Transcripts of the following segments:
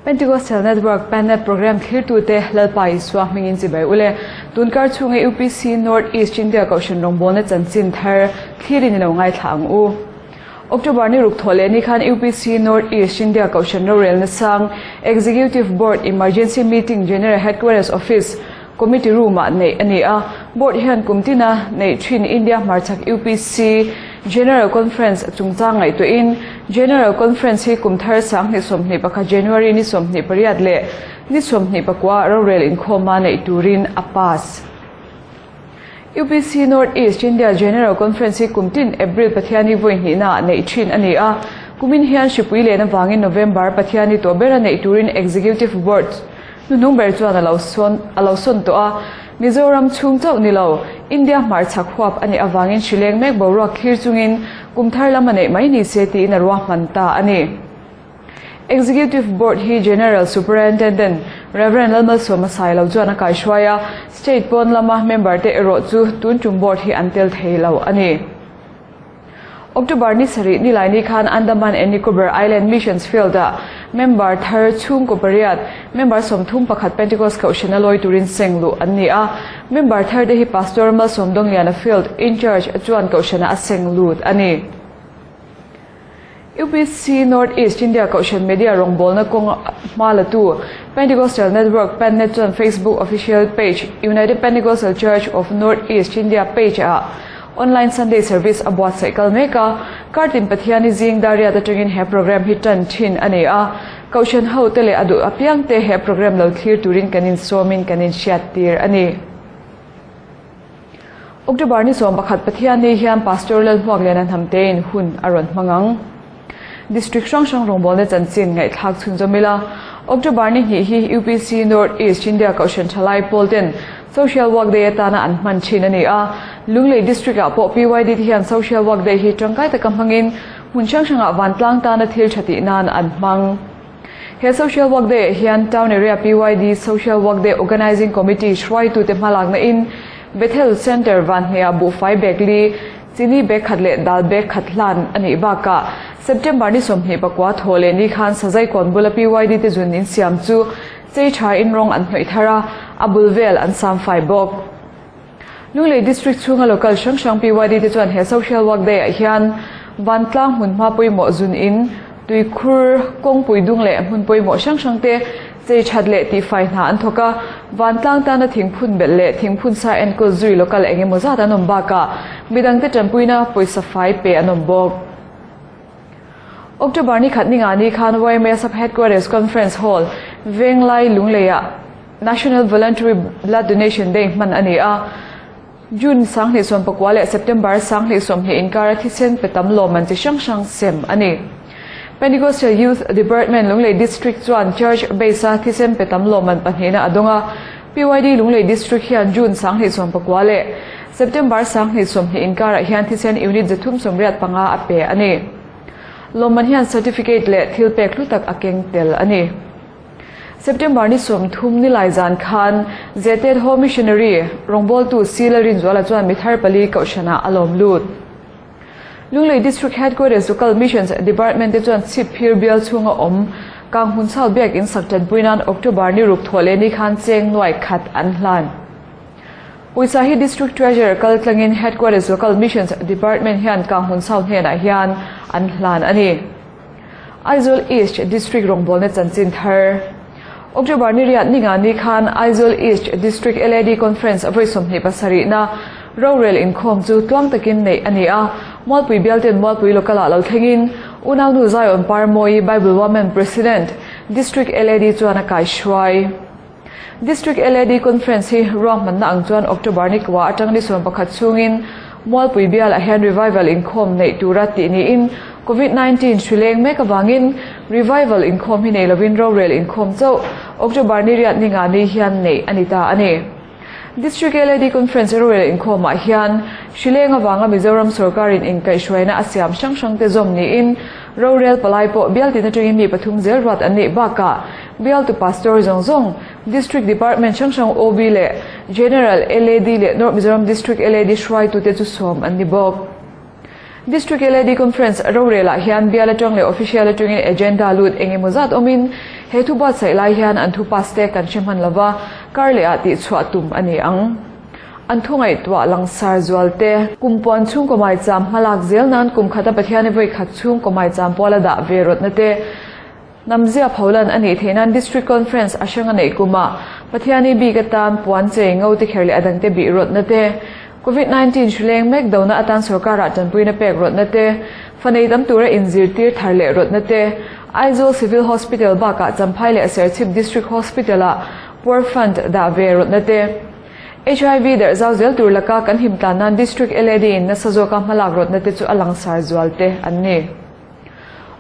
Pentecostal Network Pannet Program thlirtute Lalpa Isua hmingin chibai ule. Tunkar chhunga UPC North East India Kohhran rawngbawlna chanchin thar thlirin i lo ngaithla ang u. October ni ruk thawh leh ni khan UPC North East India Kohhran rorelna sang Executive Board Emergency Meeting General Headquarters Office Committee Room ah neih a ni a. Board hian kum tina neih thin India hmarchhak UPC General Conference chungchang ngaihtuahin General Conference hi kum thar 2021 January ni 28 leh ni 29 rorel inkhawma neih turin a pass. UPC North East India General Conference hi kum tin April Pathiani vawi hnihna neih thin a ni a. Kumin hian hripui len avangin November Pathiani tawh bera neih turin Executive Board Hnuhnung ber chuan a lo sawn a lo sawn tawh a, Mizoram chhung chauh ni lo, India hmarchhak huap a nih avangin hrileng mek boruak thlir chungin kum thar lam a neih mai ni se tiin a ruahman ta a ni. Executive Board hi General Superintendent Rev. Lalmalsawma Sailo chuan a kaihruai a, State pawn lama member te erawh chu tun tum Board hi an tel thei lo a ni. October ni sarih nilai ni khan Andaman and Nicobar Island Missions Field-ah member thar chhungkaw pariat, member 31 Pentecost Kohhran a lawi turin seng luh an ni a. Member thar te hi Pastor Malsawmdawngliana Field In-charge chuan Kohhranah a seng lut a ni. UPC North East India Kohhran Media rawngbawlna kawng hma latu Pentecostal Network PenNet chuan Facebook official page United Pentecostal Church of North East India page-ah Online Sunday Service a buatsaih kal mek a, Kartin Pathiani zing Dariat atangin he program hi tan thin a ni a, Kohhran ho te leh a duh apiang te he program lo thlir turin kan insawmin kan inhriat tir a ni. October ni 11 Pathiani hian Pastor Lalhmuakliana Hnamtein hun a rawn hmang ang. District hrang hrang rawngbawlna chanchin ngaihthlak chhunzawm ila, October ni hnih hi UPC North East India Kohhran Thalai pawl ten Social Work Day atana an hman thin a ni a. Lunglei District ah pawh PYD te hian Social Work Day hi tangkai taka hmangin hmun hrang hrangah vantlang tana thil tha tih nan an hmang. He Social Work Day ah hian Town Area PYD Social Work Day Organising Committee hruaitute hmalakna in Bethel Centre Vanhne-ah buhfai bag li, Chini bag khat leh dal bag khat hlan a nih bakah September ni 29 thaw leh ni khan Sazai kawn bula PYD te zun in siam chu chei tha in rawng an hnawih thar a, a bul vel an sam fai bawk. Lunglei District chhunga local hrang hrang PYD te chuan he Social Work Day ah hian vantlang hmunhma pawimawh zun in tuikhur, kawngpui dung leh hmun pawimawh hrang hrang te Chei that leh tihfai hna an thawk a, vantlang tana thingphun belh leh thingphun sa enkawl zui local eng emaw zat an awm bakah midangte tanpuina pawisa fai pe an awm bawk. October ni khat ni nga ni khan YMA Sub Headquarters Conference Hall, Venglai, Lungleiah National Voluntary Blood Donation Day hman a ni a. June 2019 leh September 2020 inkara thisen pe tam lawmman chi hrang hrang sem a ni. Pentecostal Youth Department Lunglei District chuan Church Base-a thisen pe tam lawmman pahnihna a dawng a. PYD Lunglei District hian June 2019 leh September 2020 inkarah hian thisen unit 385 a pe a ni. Lawmman hian certificate leh thilpek hlu tak a keng tel a ni. September ni 30 nilai zan khan Zetet Ho Missionary rawngbawltu Sila Rinzuala chuan mi thar pali kohhranah a lawm lut. Lunglei District Headquarters Local Missions Department te chuan chhip phir bial chhunga awm Kanghmun Chhal biak in sak tanpui nan October ni ruk thawh leh ni khan cheng nuai khat an hlan. Pawisa hi District Treasurer kal tlangin Headquarters Local Missions Department hian Kanghmun Chhal hnenah hian an hlan a ni. Aizawl East District rawngbawlna chanchin thar. October ni riat ni nga ni khan Aizawl East District LAD Conference vawi 27 na rorel inkhawm chu tluang takin neih a ni a. Mualpui bialten Mualpui local ah lo thlengin Unaunu Zion Parmawi Bible Women President District LAD chuan a kaihruai. District LAD Conference hi ruahmanna ang chuan October ni kua atang ni 11 chhungin Mualpui bialah hian revival inkhawm neih tura tih niin Covid-19 hrileng mek awangin revival inkhawm hi nei lovin rorel inkhawm chauh October ni riat ni nga ni hian neih a ni ta a ni. District LAD Conference rorel inkhawmah hian hrileng awanga Mizoram sorkarin inkaihhruaina a siam hrang hrang te zawm niin rorel palai pawh bial tin atangin mi pathum zel ruat an nih bakah bialtu pastor zawng zawng District Department hrang hrang OB leh General LAD leh North Mizoram District LAD hruaitute chu sawm an ni bawk. District LAD Conference rorelah hian bial atang leh official atangin agenda lut eng emaw zat awmin He thu buatsaih lai hian an thu pass te kan hre hman lova, kar leh ah tihchhuah tum a ni ang. An thu ngaihtuah langsar zual te. Kum puan chhungkaw maicham hmalak zel nan kum khata Pathian-i vawi khat chhungkaw maicham puala dah ve rawtna te, Namzia pholan a nih theih nan District Conference a hrang a neih kumah Pathian-i bik atan puan chei ngo te kher leh a dangte bih rawtna te, Covid 19 hruleng mek dona atan sorkarah tanpuina pek rawtna te, fanei tam tura inzirtir thar leh rawtna te, Aizawl Civil Hospital bakah Champhai leh Serchhip District Hospital-ah Poor Fund dah ve rawtna te, HIV darh zau zel tur laka kan him tlan nan District LAD in nasa zawka hmalak rawtna te chu a langsar zual te an ni.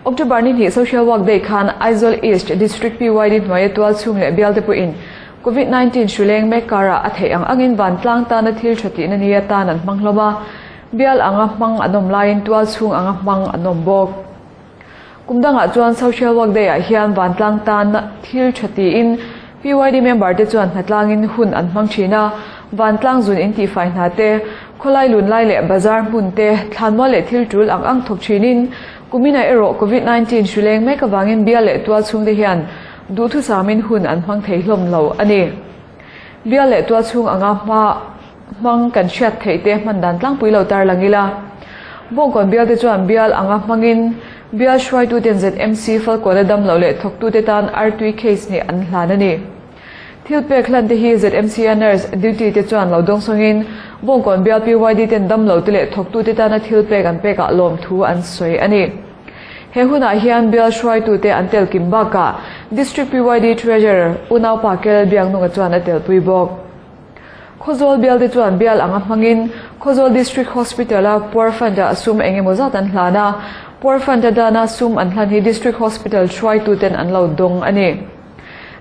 October ni hnih Social Work Day khan Aizawl East District PYD hnuaia tual chhung leh bialte pawhin Covid 19 hruleng mek karah a theih ang angin vantlang tana thil tha tihna ni atan an hmang hlawm a, bial anga hmang an awm laiin tual chhung anga hmang an awm bawk. Kum dangah chuan Social Work Day ah hian vantlang tana thil tha tiin PYD member te chuan hnatlangin hun an hmang thin a, vantlang zun in tihfai hna te, khawlai lun lai leh bazar hmun te, thlanmual leh thil tul ang ang thawk thinin, kuminah erawh Covid 19 hri leng mek avangin bial leh tual chhungte hian duhthusamin hun an hmang thei hlawm lo a ni. Bial leh tual chhung anga hma hmang kan hriat theih te hman dan tlangpui lo tar lang ila. Bawngkawn bial te chuan bial anga hmangin bial hruaituten ZMC Falkawna damloh leh thawktute tan artui case nih an hlan a ni. Thil pek hlan te hi ZMC-a nurse duty te chuan lo dawngsawngin Bawngkawn bial PYD ten damlo te leh thawktute tana thil pek an pekah lawmthu an sawi a ni. He hunah hian bial hruaitute an tel kim bakah District PYD Treasurer Unaupa Kel Biaknunga chuan a telpui bawk. Khawzawl bialte chuan bial anga hmangin Khawzawl District Hospital-a Poor Fund-ah sum eng emaw zat an hlan a, Poor Fund-a dana sum an hlan hi District Hospital hruaituten an lo dawng a ni.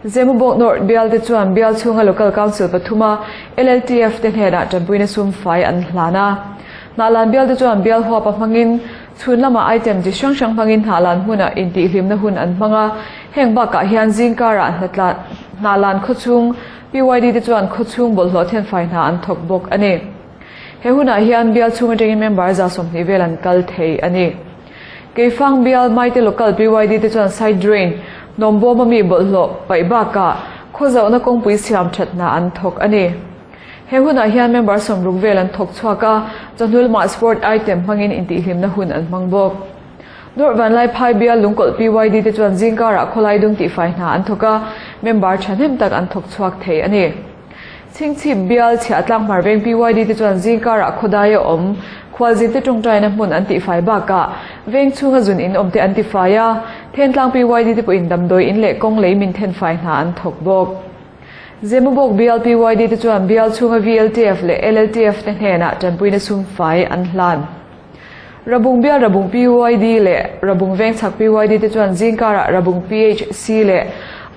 Zemabawk North bialte chuan bial chhunga Local Council pathuma LLTF te hnenah tanpuina sum fai an hlan a. Hnahlan bialte chuan bial huapa hmangin chhun lamah item chi hrang hrang hmangin hnahlan hmunah intihhlimna hun an hmang a, heng bakah hian zingkarah hnahlan khawchhung PYD te chuan khawchhung bawlhhlawh thenfai hna an thawk bawk a ni. He hunah hian bial chhung atangin member 20 vel an kal thei a ni. Keifang bial Maite Local PYD te chuan side drain, hnawmbawm ami bawlhhlawh paih bakah khawzauhna kawngpui siam that hna an thawk a ni. He hunah hian member 60 vel an thawk chhuak a, chawhnu lamah sport item hmangin intihhlimna hun an hmang bawk. North Vanlaiphai bial Lungkawlh PYD te chuan zingkarah khawlai dung tihfai hna an thawk a, member thahnem tak an thawk chhuak thei a ni. Chhingchhip bial Chhiahtlang Hmarveng PYD te chuan zingkarah khawdaia awm khualzinte tawngtaina hmun an tihfai bakah veng chhunga zun in awmte an tifai a, Thentlang PYD te pawhin damdawi in leh kawng lei min thenfai hna an thawk bawk. Zemabawk bial PYD te chuan bial chhunga VLTF leh LLTF te hnenah tanpuina sum fai an hlan. Rabung bial Rabung PYD leh Rabung Vengchhak PYD te chuan zingkarah Rabung PHC leh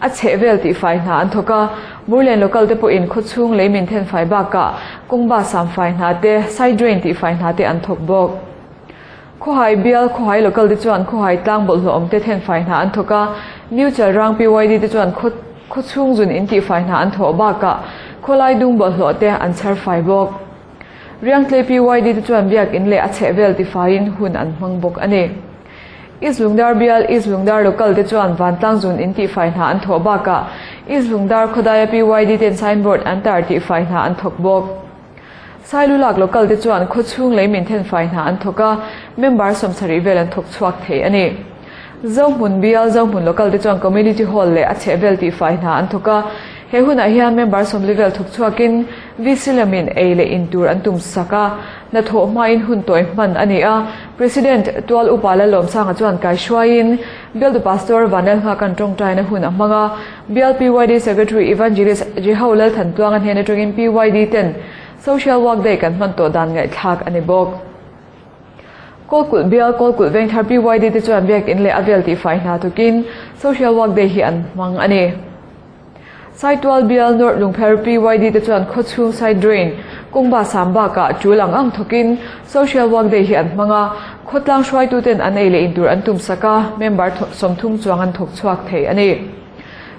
a chhehvel tihfai hna an thawk a, Murlen Local te pawhin khawchhung lei min thenfai bakah kawngba samfai hna te, side drain tihfai hna te an thawk bawk. Khawhai bial Khawhai Local te chuan Khawhai tlang bawlhhlawh awm te thenfai hna an thawk a, New Chalrang PYD te chuan khawchhung zun in tihfai hna an thawh bakah khawlai dung bawlhhlawh te an chhar fai bawk. Riangtlei PYD te chuan biakinn leh a chhehvel tifaiin hun an hmang bawk a ni. East Lungdar bial East Lungdar Local te chuan vantlang zun in tihfai hna an thawh bakah East Lungdar khawdaia PYD ten signboard an tar tihfai hna an thawk bawk. Sailulak Local te chuan khawchhung lei min thenfai hna an thawk a, member 70 vel an thawk chhuak thei a ni. Zohmun bial Zohmun Local te chuan Community Hall leh a chhehvel tihfai hna an thawk a, he hunah hian member 40 vel thawk chhuakin VC lamin ei leh in tur an tum sak a, hnathawh hmain hun tawi hman a ni a, President Tual Upa Lalawmsanga chuan kaihruaiin Bialtu Pastor Vanlal Nghakan tawngtaina hun a hmang a, Bial PYD Secretary Evangelist Jeho Lalthantluanga hnen atangin PYD ten Social Work Day kan hman tawh dan ngaihthlak a ni bawk. Kawlkulh bial Kawlkulh Vengthar PYD te chuan biakinn leh a vel tihfai hna tukin Social Work Day hi an hmang a ni. Saitual bial North Lungpher PYD te chuan khawchhung side drain kawngba sam bakah tul ang ang thawkin Social Work Day hi an hmang a, khawtlang hruaituten an ei leh in tur an tum sak a, member 30 chuang an thawk chhuak thei a ni.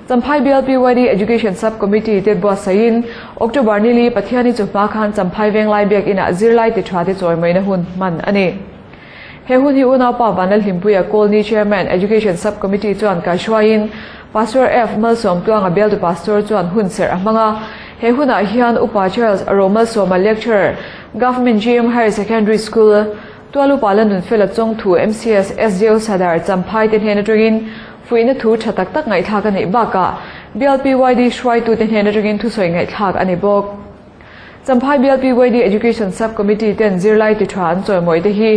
Champhai bial PYD Education Sub Committee te buatsaihin October nili Pathiani chu hma khan Champhai Venglai biakinah zirlai ti tha te chawimaina hun hman a ni. He hun hi unaupa Vanlalhlimpuia Colney Chairman, Education Sub Committee chuan kaihruaiin Pastor F. Malsawmtluanga bialtu Pastor chuan hun serh a hmang a. He hunah hian Upa Charles Romalsawma Lecturer, Government GM Higher Secondary School, Tualupa la Nunfela Chawngthu MCS SDO Sadar Champhai te hnen atangin fuihna thu tha tak tak ngaihthlak a nih bakah Bial PYD hruaitute hnen atangin thusawi ngaihthlak a ni bawk. Champhai Bial PYD Education Sub Committee ten zirlai ti tha an chawimawi te hi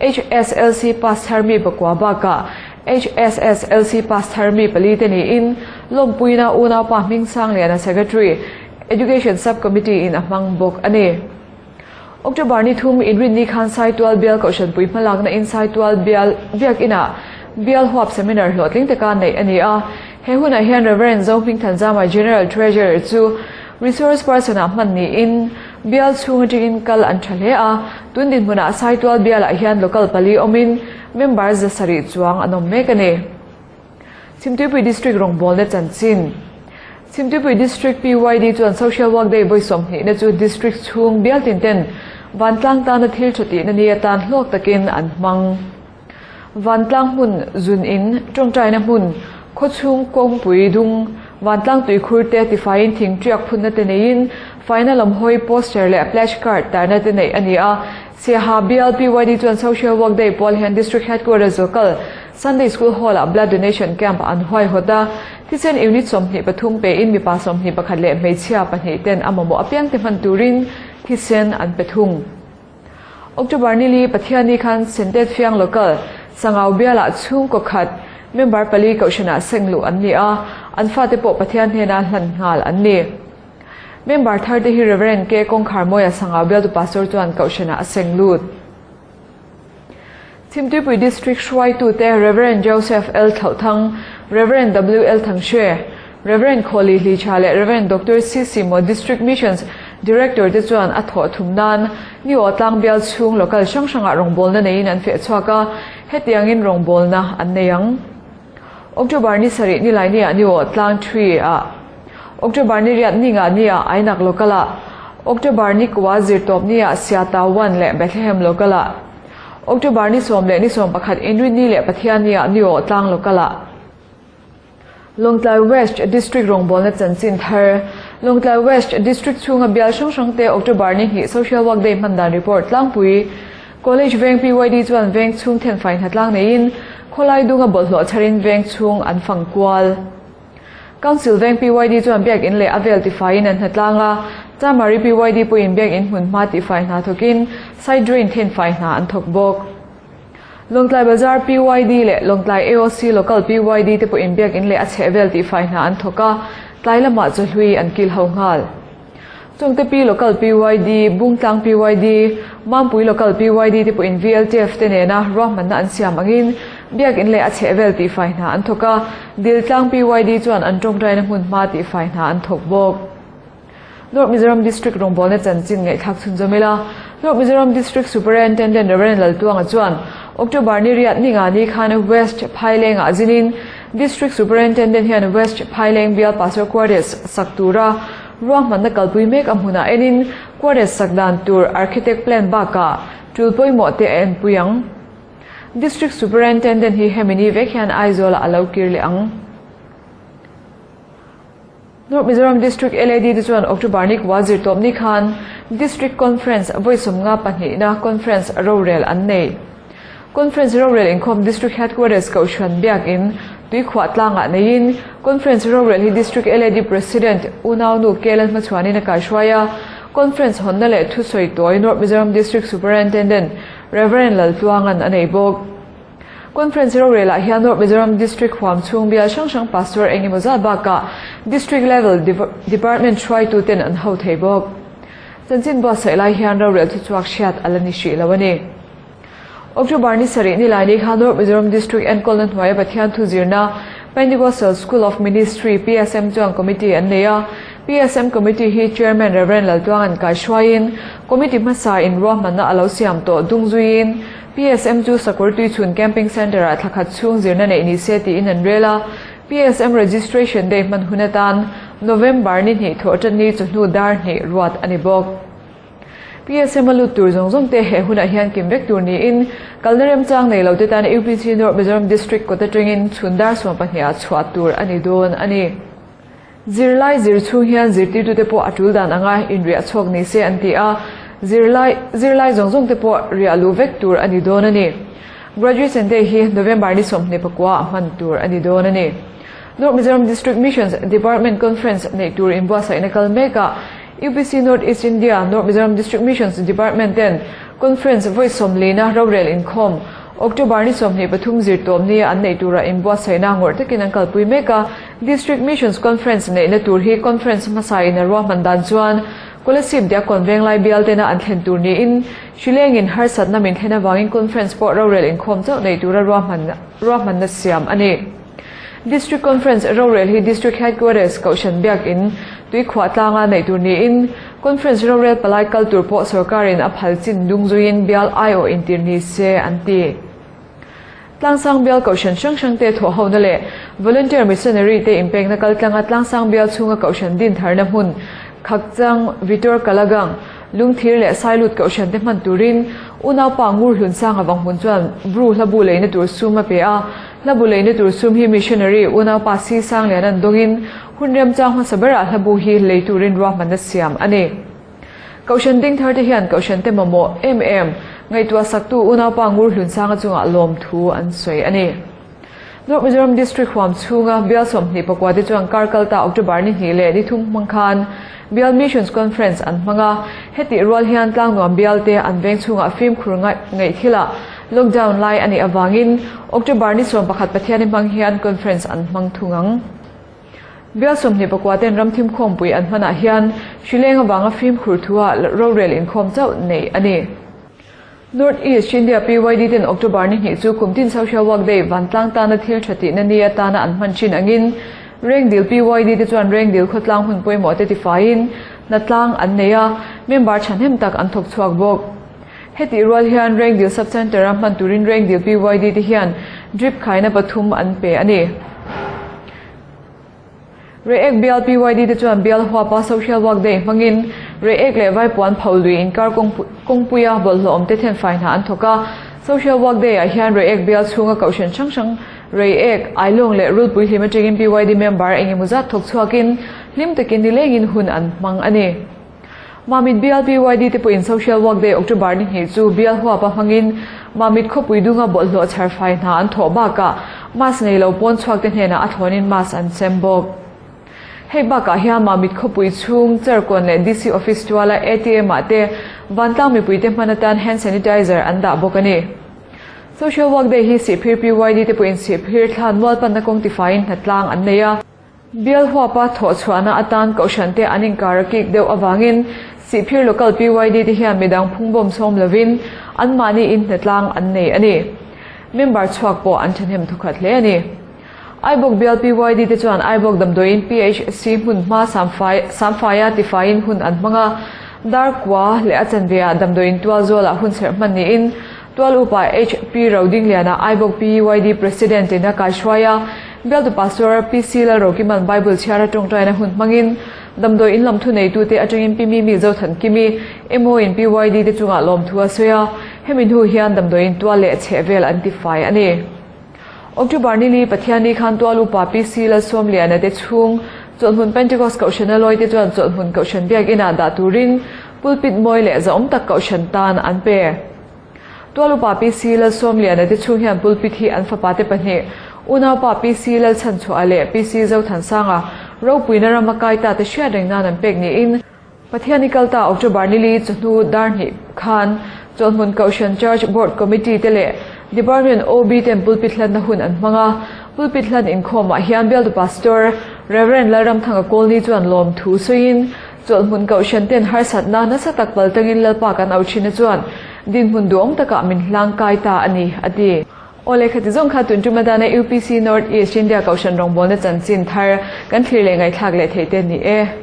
HSLC pass thar mi pakua bakah HSSLC pass thar mi pali te niin lawmpuina unaupa Hmingsangliana Secretary, Education Sub Committee in a hmang bawk a ni. October ni thum inrinni khan Saitual Bial Kohhranpui hmalakna in Saitual Bial Biak Inah Bial Huap Seminar hlawhtling taka neih a ni a. He hunah hian Rev. Zohmingthanzama General Treasurer chu Resource Person ah hman niin Bial chhung atangin kal an tha hle a. Tun dinhmunah Saitual Bialah hian Local pali awmin member 700 chuang an awm mek a ni. Chhimtuipui District rawngbawlna chanchin. Chhimtuipui District PYD chuan Social Work Day vawi sawmhnihna chu District chhung bial tin ten vantlang tana thil tha tihna ni atan hlawk takin an hmang. Vantlang hmun zun in, tawngtaina hmun, khawchhung kawngpui dung, vantlang tuikhur te tifaiin thing tiak phunna te neiin faina lamhawi poster leh pledge card tarna te neih a ni a. Siaha bial PYD chuan Social Work Day pual hian District Headquarters local Sunday School Hall-ah Blood Donation Camp an huaihawt a, thisen unit 23 pein mipa 21 leh hmeichhia pahnih ten a mamawh apiang te hman turin thisen an pe thung. October ni li Pathianni khan Sentet Fiang Local, Sangau bialah chhungkaw khat member pali kohhranah seng luh an ni a, an fate pawh Pathian hnena hlan nghal an ni. Member thar te hi Rev. K. Kawngkharmawia Sangau bialtu Pastor chuan kohhranah a seng lut. Chhimtuipui District hruaitute Rev. Joseph L. Thlauhthang, Rev. W. L. Thangshwe, Rev. Khawli Hlicha leh Rev. Doctor C. C. Maw District Missions Director te chuan a thawh thum nan Niaw Tlangbial chhung local hrang hrangah rawngbawlna neiin an feh chhuak a, hetiangin rawngbawlna an nei ang. October ni sarih ni lai nia Niaw Tlang Tree ah, October ni riat ni nga nia Ainak Local ah, October ni kua zirtawp nia Siata One leh Bethlehem Local ah, October ni sawm leh ni sawm pakhat Inrinni leh Pathian nia Niaw Tlang Local ah. Lawngtlai West District rawngbawlna chanchin thar Lawngtlai West District chhunga bial hrang hrang te October ni hnih Social Work Day hman dan report tlangpui College veng PYD chuan veng chhung thenfai hna tlang neiin khawlai dunga bawlhhlawh chharin veng chhung an fang kual. Council veng PYD chuan biakinn leh a vel tifaiin an hna tlang a, Chamari PYD pawhin biakinn hmun hma tifai hna thawkin side drain thenfai hna an thawk bawk. Lawngtlai Bazar PYD leh Lawngtlai AOC Local PYD te pawhin biakinn leh a chhehvel tihfai hna an thawk a, tlai lamah chawhlui an kil ho nghal. Chungtepi Local PYD, Bungtlang PYD, Mampui Local PYD te pawhin VLTF te nena ruahmanna an siam angin biakinn leh a chhehvel tihfai hna an thawk a, Diltlang PYD chuan an tawngtaina hmun hma tihfai hna an thawk bawk. North Mizoram District rawngbawlna chanchin ngaihthlak chhunzawm ila, North Mizoram District Superintendent Rev. Laltuanga chuan October ni riat ni nga ni khan West Phailengah zinin District Superintendent hian West Phaileng bial Pastor Quarters sak tura ruahmanna kalpui mek a hmunah enin Quarters sak dan tur Architect Plan bakah tul pawimawh te a enpui ang. District Superintendent hi hemi ni vek hian Aizawlah a lo kir leh ang. North Mizoram District LAD te chuan October ni kua zirtawp ni khan District Conference vawi sawmnga pahnihna Conference rorel an nei. Conference rorel inkhawm District Headquarters Kohhran Biakin Tuikhuah tlangah neiin Conference rorel hi District LAD President Unaunu Kelan hmachhuanin a kaihruai a, Conference hawnna leh thusawi tawi North Mizoram District Superintendent Rev. Laltluanga'n a nei bawk. Conference rorelah hian North Mizoram District huam chhung bial hrang hrang Pastor eng emaw zat bakah District Level Department hruaituten an ho thei bawk. Chanchin buatsaih lai hian rorel thuchhuak hriat a la ni hrih lo a ni. October ni sarih ni lai ni khan North Mizoram District enkawlna hnuaia Pathian thu zirna Pentecostal School of Ministry, PSM, chuan Committee an nei a. PSM Committee hi Chairman Rev. Laltuanga'n kaihruaiin Committee hmasa in ruahmanna a lo siam tawh dung zuiin PSM chu Sakawr Tuichhun Camping Centre-ah thla khat chhung zirna neih ni se tiin an rel a, PSM Registration Day hman hun atan November ni hnih thawh ṭan ni chawhnu dar hnih ruat a ni bawk. PSM a lut tur zawng zawng te he hunah hian kim vek tur niin kalna remchang nei lo te tan UPC North Mizoram District kawt atangin chhun dar 12 ah chhuah tur a ni dawn a ni. Zirlai zir chhung hian zirtirtute pawh a tul dan anga inriah chhuak ni se an ti a, zirlai zirlai zawng zawng te pawh riah luh vek tur a ni dawn a ni. Graduation Day hi November ni 24 ah hman tur a ni dawn a ni. North Mizoram District Missions Department Conference neih tur inbuatsaihna kal mekah UPC North East India North Mizoram District Missions Department ten Conference vawi 40 na rorel inkhawm October ni 23 zirtawm nia an neih tura inbuatsaihna ngawrh takin an kalpui mek a. District Missions Conference neihna tur hi Conference hmasa in a ruahman dan chuan Kolasib Diakkawn Venglai bial tena an thlen tur niin Hrilengin harsatna min thlen avangin Conference pawh rorel inkhawm chauh nei tura ruahman ruahmanna siam a ni. District Conference rorel hi District Headquarters Kohhran Biakin Tuikhuah tlanga neih tur niin Conference rorel palai kal tur pawh sorkarin a phal chin dungzuiin bial aiawh intir ni se an ti. Tlangsang bial Kohhran hrang hrang te thawh hona leh Volunteer Missionary te inpekna kal tlanga Tlangsang bial chhunga Kohhran din tharna hmun Khakchang, Vitor Kalagang, Lungthir leh Sailut Kohhran te hman turin Unaupa Ngur Hlunsang avang hmun chuan Bru hlabu leina tur sum a pe a. Hlabu leina tur sum hi Missionary Unaupa Si Sanglian an dawngin hun remchang hmasa berah hlabu hi lei turin ruahmanna siam a ni. Kohhran ding thar te hian Kohhran te mamawh em em ngaihtuah saktu Unaupa Ngur Hlunsanga chungah lawmthu an sawi a ni. North Mizoram District huam chhunga bial 24 te chuan kar kalta October ni hnih leh ni thum hmang khan Bial Missions Conference an hmang a, hetih rual hian Tlangnuam bial te an veng chhungah fimkhur ngaih thilah lockdown lai a nih avangin October ni 11 Pathiani hmang hian conference an hmang thung ang. Bial 24 ten ramthim khawmpui an hmanah hian hrileng avanga fimkhur thua rorel inkhawm chauh neih a ni. North East India PYD ten October ni hnih chu kum tin Social Work Day vantlang tana thil tha tihna ni atana an hman thin angin Rengdil PYD te chuan Rengdil khawtlang hun pawimawh te tifaiin hnatlang an nei a, member thahnem tak an thawk chhuak bawk. Hetih rual hian Rengdil Sub-Centre a hman turin Rengdil PYD te hian drip khaina pathum an pe a ni. Reiek bial PYD te chuan bial huapa Social Work Day hmangin Reiek leh Vaipuan pho lui inkar kawngpuia bawlhhlawh awm te thenfai hna an thawk a. Social Work Day ah hian Reiek bial chhunga kohhran hrang hrang Reiek, Ailawng leh Rulpui hlim atangin PYD member engemaw zat thawk chhuakin hlim takin nilengin hun an hmang a ni. Mamit bial PYD te pawhin Social Work Day October ni hnih chu bial huapa hmangin Mamit khawpui dunga bawlhhlawh chharfai hna an thawh bakah mask nei lo pawn chhuak te hnenah a thlawnin mask an sem bawk. Hei bakah hian Mamit khawpui chhung Cherkawn leh DC Office tuala ATM ah te vantlang mipui te hman atan hand sanitizer an dah bawk a ni. Social Work Day hi Sihphir PYD te pawhin Sihphir thlan mualpanna kawng tifaiin hnatlang an nei a. Bial huapa thawh chhuahna atan kohhran te an inkar a kik deuh avangin Sihphir Local PYD te hian midang phungbawm sawm lovin anmahni in hnatlang an nei a ni. Member chhuak pawh an thahnem thawkhat hle a ni. Aibawk Bial PYD te chuan Aibawk damdawiin PHC hmun hma samfaia tifaiin hun an hmang a, Darkua leh a chanveah damdawiin tualzualah hun serh hman niin Tual upa HP Rodingliana Aibawk PYD President in a kaihruai a, Bialtu Pastor PC Lalrokiman Bible chhiar a tawngtaina hun hmangin damdawi in lam thuneitute atangin Pi Mimi Zothankimi emaw in PYD te chungah lawmthu a sawi a, hemi hnu hian damdawi in tual leh chheh vel an tifai a ni. October nili Pathianni khan tual upa PC Lalsawmliana te chhung Chawlhmun Pentecost Kohhrana lawi te chuan Chawlhmun Kohhran Biakinah dah turin pulpit mawi leh zahawm tak Kohhran tan an pe. Tual upa PC Lalsawmliana te chhung hian pulpit hi an fapa te pahnih, unaupa PC Lalchhanchhuah leh PC Zothansanga ropuina rama kai ta te hriat reng nan an pek niin, Pathian i kal ta October nili chawhnu dar hnih khan Chawlhmun Kohhran Church Board Committee te leh Department OB ten pulpit hlanna hun an hmang a, pulpit hlan inkhawmah hian bialtu Pastor Rev Lalramthanga Kawlni chuan lawmthu sawiin Chawlhmun Kohhran ten harsatna nasa tak pal tangin Lalpa kan au thin a chuan dinhmun duhawm takah min hlang kai ta a ni, a ti. Aw lehkha ti zawng kha tun tum atana UPC North East India Kohhran rawngbawlna chanchin thar kan thlir leh ngaihthlak leh theih te ni e.